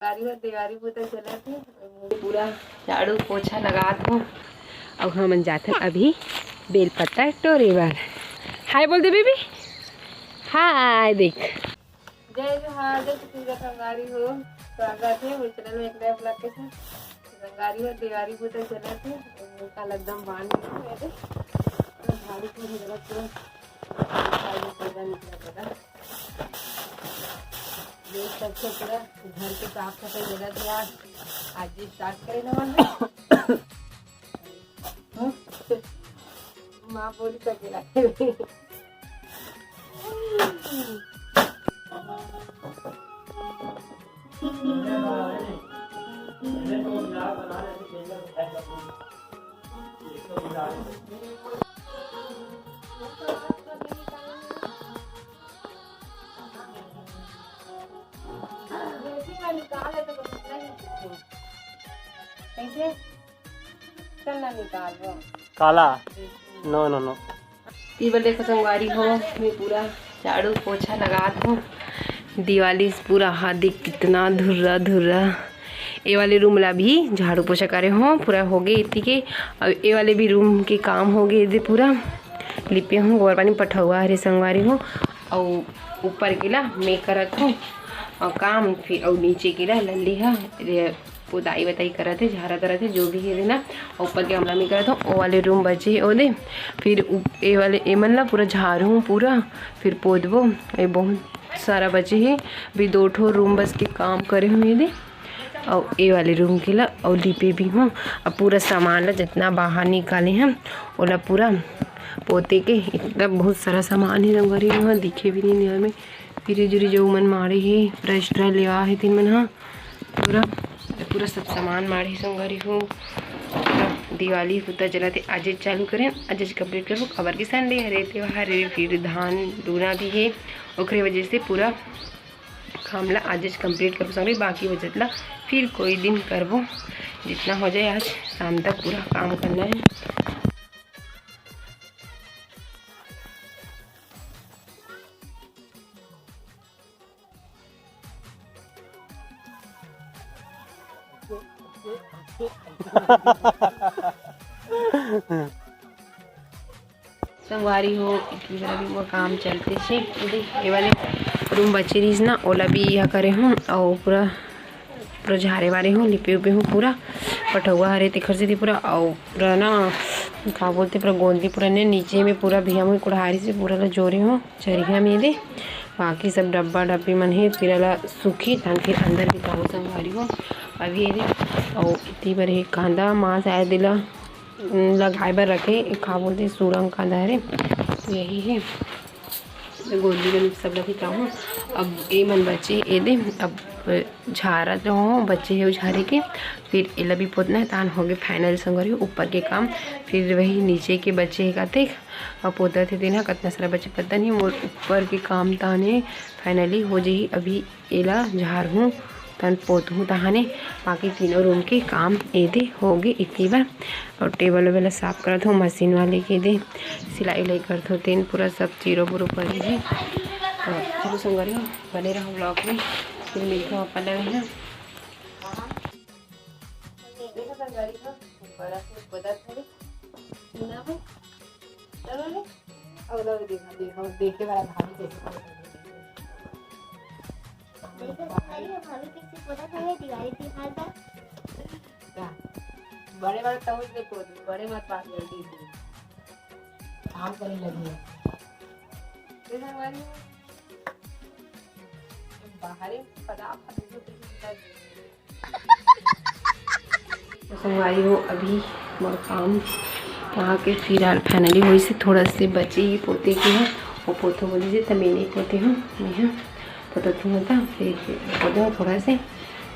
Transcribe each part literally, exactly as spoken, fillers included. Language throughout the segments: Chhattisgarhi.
गाड़ी में तैयारी बूता चलत हे, पूरा झाड़ू पोछा लगात हो। अब हमन जाथन अभी बेलपत्ता टोरे बर। हाय बोल दे बेबी। हाय देख। जय जोहार, जय छत्तीसगढ़ संगवारी हो। स्वागत हे मोर चैनल में एक नया ब्लॉग के साथ। संगवारी हो, तैयारी बूता चलत हे, मुंह कान एकदम बांध के मेरे झाड़ू को जरूरत पूरा निकला पड़ा। ये सबसे पूरा घर के साफ सफाई जरूरत हे आज। आज ये स्टार्ट करे ना मन। माँ बोली सकेला। कैसे? चल ना निकाल वो। काला? नो, नो, नो। ये वाले को संगवारी हो, मैं पूरा झाड़ू पोछा लगात हो। दिवाली से पूरा हाथ देख कितना धुर्रा धुर्रा। ये वाले रूम ला भी झाड़ू पोछा करे हो, पूरा हो गए इतनी के। अब ये वाले भी रूम के काम हो गए दे पूरा। लिपे हूँ, गोबर पानी पठौआ हरे संगवारी हो। और ऊपर के ला मैं करत हूँ और काम, फिर और नीचे के ला लल्ली हा रे-, पोताई वताई करत हे, झारा करत हे, जो भी हे ना, ऊपर के गमला में करत हो, ओ वाले रूम बचे हे ओदे। फिर उ-, ए वाले, ए मन ला पूरा झारू हूँ पूरा, फिर पोतबो। ए बहुत सारा बचे हे, अभी दो ठो रूम बस के काम करे हूँ एदे, और ए वाले रूम के ला और लिपे भी हूँ। अब पूरा सामान ला जितना बाहर निकाले हैं, ओला पूरा पोते के, इतना बहुत सारा सामान हे, रंगवारी में दिखे भी नहीं नियर में। फिर जुरी जो मन मारे हे, पूरा एक्स्ट्रा लेवा हे तीन मन हा। पूरा, पूरा सब सामान माढ़े संगवारी हो। पूरा दिवाली हुता जलाते आजे चालू करें, आजे कंप्लीट करबो, काबर कि संडे हरे, त्योहार हरे, फिर धान लूना भी हे, ओकरे वजह से पूरा काम ला आजे कंप्लीट करबो संगवारी, बाकी बचत ला फिर कोई दिन करबो, जितना हो जाए आज शाम तक पूरा काम करना है। संगवारी हो, इतनी जरा भी वो काम चलते से, ये देख, ये वाले रूम बचे रहीस ना, ओला भी यह करे हूँ, और पूरा, पूरा झारे वारे हूँ, लिपे उपे हूँ पूरा, पठौआ हरे तेखर से पूरा, और पूरा ना, का बोलते, पूरा गोंदी पूरा ने नीचे में पूरा भैया मुझे कुड़हारी से पूरा ला जोरे हूँ। चरिहा में दे, बाकी सब डब्बा डब्बी मन हे, फिर एला सूखी, तहन फिर अंदर बिताहूँ संगवारी हो। अभी ये दे, अउ इतनी बर हे कांदा, माँ शायद एला, उम, लगाए बर रखे, ए का बोलते, सूरंग कांदा हरे, तो यही हे। गोंदी मन सब ला बिताहूँ। अब ए मन बचे, ए दे, अब झारा जो हो, बचे हे झारे के, फिर एला भी पोतना है, तान हो गए फाइनल संगवारी हो, ऊपर के काम, फिर वही नीचे के बचे हे, काते अउ पोतत हे तेन ह, कतना सारा बचे पता नहीं। मोर ऊपर के काम ताने फाइनली हो जही। अभी एला झारहूँ, तन पोतहूँ तहाने, बाकी तीनों रूम के काम एदे होगे इतनी बार। और टेबल वेबल ला साफ करत हूँ, मशीन वाले के दे सिलाई उलाई करत हूँ, तेन पूरा सब चीरो बुरो करी है। तो चलो संगवारी हो, बने रहो ब्लॉग में, फिर मिलते हैं अपन लगे हैं। देखो संगवारी हो, बड़ा से बदल थोड़ी सुना है। चलो ले, अब लोग देखो, देखो, देखे वाला भाभी कैसे करती है। देखो, भाभी, भाभी कैसे पूरा करे दिवाली त्योहार का। क्या? बड़े वाले तमुज ने को दो, बड़े मत पास जल्दी से। काम करे लगी है। देखो हमारी बाहर ही पता आप तो संगवारी हो, अभी मोर काम यहाँ के फिलहाल फाइनली होइस हे, थोड़ा से बचे ही पोते के है, वो पोतो बोली से, त मैं नहीं पोते हूँ, मैं हाँ पोतत हूँ, त फिर पोते हूँ थोड़ा से,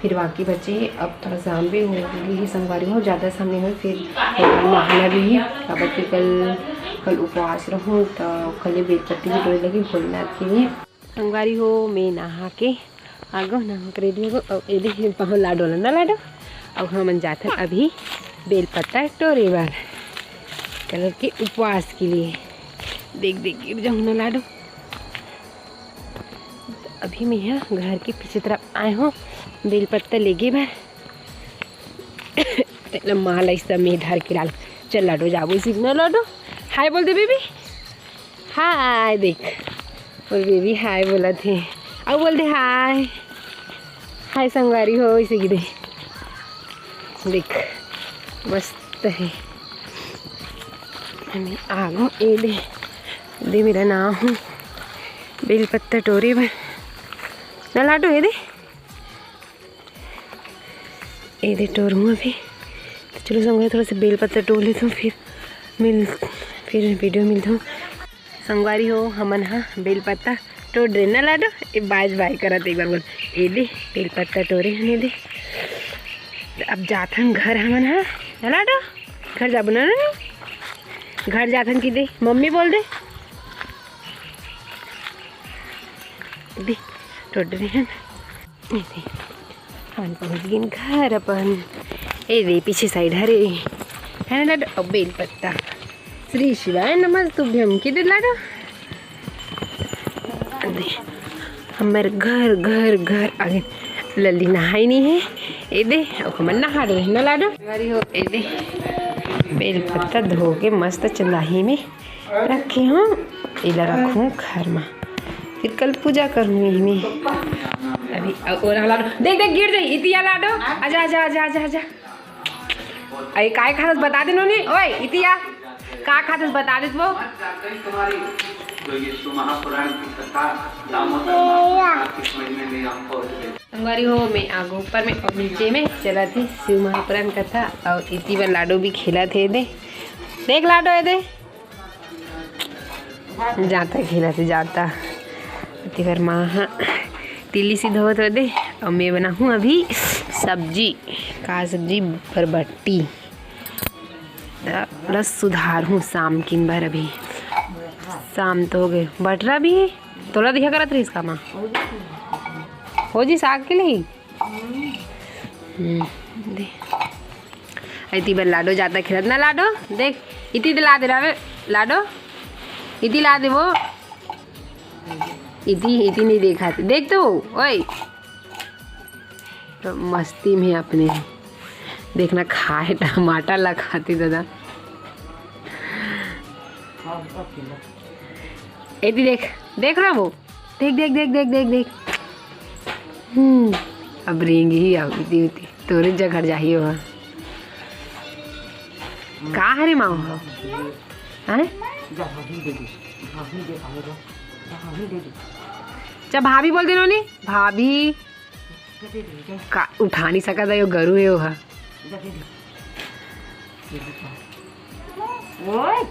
फिर बाकी बचे ही। अब थोड़ा शाम भी हो गई है संगवारी हो, ज़्यादा शाम नहीं हो, फिर नहाना भी है, काबर कि कल, कल उपवास रहूँ, तो कल बेलपत्ती भी टोरे लगी भोलेनाथ के लिए। संगवारी हो, मैं नहा के आगो, नहा के रेडी होगो। अउ एदे पाँव लाडो ला ना लाडो। अउ हमन जाथन अभी बेलपत्ता टोरे बर, कल के उपवास के लिए। देख, देख, गिर जाऊँ ना लाडो। अभी मैं यहाँ घर के पीछे तरफ आए हूँ, बेल पत्ता लेगे बर। तेला माला इस समय धर के लाल। चल लाडो, जाबो इसी ना लाडो। हाय बोल दे बेबी। हाय देख, मोर बेबी हाय बोलत हे। अउ बोल दे हाय। हाय संगवारी हो, इसे गिरे। देख, मस्त हे। हमें आगो ए दे, दे मेरा नाम हूँ। बेल पत्ता टोरे बर। ना लाडो, ए दे। ए दे टोर हूँ अभी। तो चलो संगवारी, थोड़ा सा बेल पत्ता टोर लेथों, फिर मिल, फिर वीडियो मिलथों। संगवारी हो, हमन हा बेल पत्ता टोर डरेन ना लाडो। ए बाय बाय करत एक बार बोल। ए दे बेल पत्ता टोरे हन ए दे। अब जाथन घर हमन हा, ना लाडो? घर जाबो ना, ना, ना? घर जाथन कि दे, मम्मी बोल दे। दे, टोर डरे हन। ए दे, हमन पहुँच गेन घर अपन। ए दे, पीछे साइड हरे, है ना लाडो? अउ बेल पत्ता। श्री शिवाय नमस्तुभ्यम, कि दे लाडो? ए दे, हमर घर, घर, घर आ गेन। लल्ली नहाई नहीं है। ए दे, अउ हमन नहा डरे ना लाडो? ए दे, बेल पत्ता धो के मस्त चंदाही में रखे हूँ, एला रखूँ घर मा, फिर कल पूजा करूँ यही में। अभी अ, ओला, ओला, देख, देख, गिर जाई, इतिया लाडो, आजा, आजा, आजा, आजा, आजा। अरे, काय खाथस बता दे नोनी, ओए, इतिया, का खाथस बता दे वो। संगवारी हो, मैं आगू ऊपर में अउ नीचे में चलत हे शिव महापुराण कथा, अउ इति बर लाडो भी खेलत हे दे। देख लाडो, ए दे। जाता खेलत हे, जाता। इति बर माँ हा तिली सी धोवत हे दे, अउ मैं बनाहूँ अभी सब्जी। का सब्जी? बरबट्टी। त बस सुधारहूँ शाम किन बर अभी। शाम तो हो गे। बटरा भी तोला दिखा करत रहिस का माँ? हो जी साग के लिए? हम्म, दे। इति बर लाडो जाता खेलत ना लाडो, देख, इति ला दे रहा लाडो, इति ला दे वो, इति, इति नहीं देखा थे। देख तो, ओए, तो मस्ती में अपने देखना खाए टमाटर ला खाती दादा। इति देख, देख रहा वो, देख, देख, देख, देख, देख, देख। हम्म, अब रेंग ही आओ, इति, इति। तोरे जगह जाही ओहा। का हरे माँ ओहा? हैं? जा, भाभी दे दे। भाभी दे, भाभी दे। भाभी दे दे। जा, भाभी बोल दे नोनी। भाभी। दे दे, जा। का उठा नहीं सकत हे, यो गरु हे ओहा। जा, दे दे। दे दे, जा। ओए।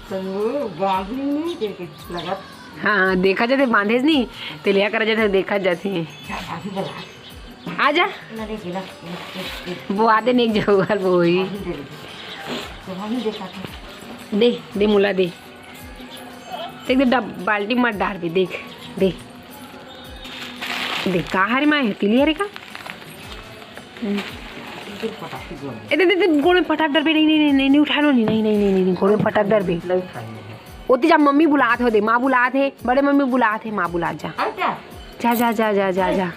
तो वो बांध नहीं देखे लगत। हाँ, हाँ, देखा जाथे, बांधेस नहीं, तेलिया करा जाथे, देखा जाथे। जा, भाभी बुला। आजा। ना, देख, देख, देख, देख। वो आदे नेक जगह वो ही। भाभी दे दे। तो भाभी देखा था। दे, दे मुला दे। देख, दे, डब-, बाल्टी मत डार भी, देख, दे। देख, का हरे माँ हे, तिली हरे का? हम्म। ए, दे, दे, दे, गोड़ में पटाक डरबे, नहीं, नहीं, नहीं, नहीं, नहीं, उठा लो, नहीं, नहीं, नहीं, नहीं, नहीं, नहीं, गोड़ में पटाक डरबे। ओती जा, मम्मी बुलात हे, दे, माँ बुलात हे, बड़े मम्मी बुलात हे, माँ बुलात जा। जा, जा, जा, जा, जा, जा।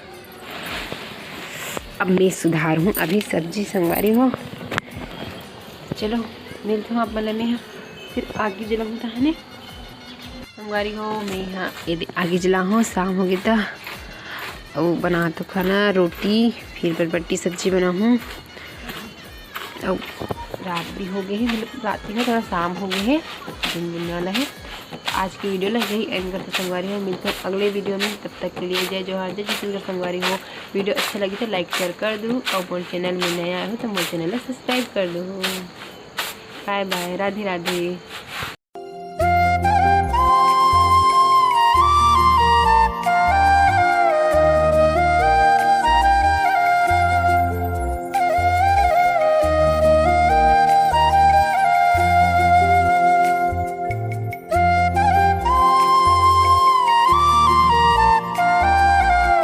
अब मैं सुधारहूँ अभी सब्जी संगवारी हो। चलो, मिलत हूँ आप मन ला मैं ह, फिर आगी जलाहूँ तहने। संगवारी हो, मैं ह एदे आगी जलाहूँ, शाम हो गे त। अउ बनात हूँ खाना, रोटी, फिर बरबट्टी सब्जी बनाहूँ। अउ रात भी हो गे हे, मतलब रात ही हो, थोड़ा शाम हो गे हे, दिन बुनने वाला हे। आज की वीडियो ला यही एंड करते संगवारी हो, मिलते हैं अगले वीडियो में। तब तक के लिए जय जोहार, जय छत्तीसगढ़ संगवारी हो। वीडियो अच्छा लगी तो लाइक शेयर कर दू, और मोर चैनल में नया आए हो तो मोर चैनल ला सब्सक्राइब कर दू। बाय बाय, राधे राधे।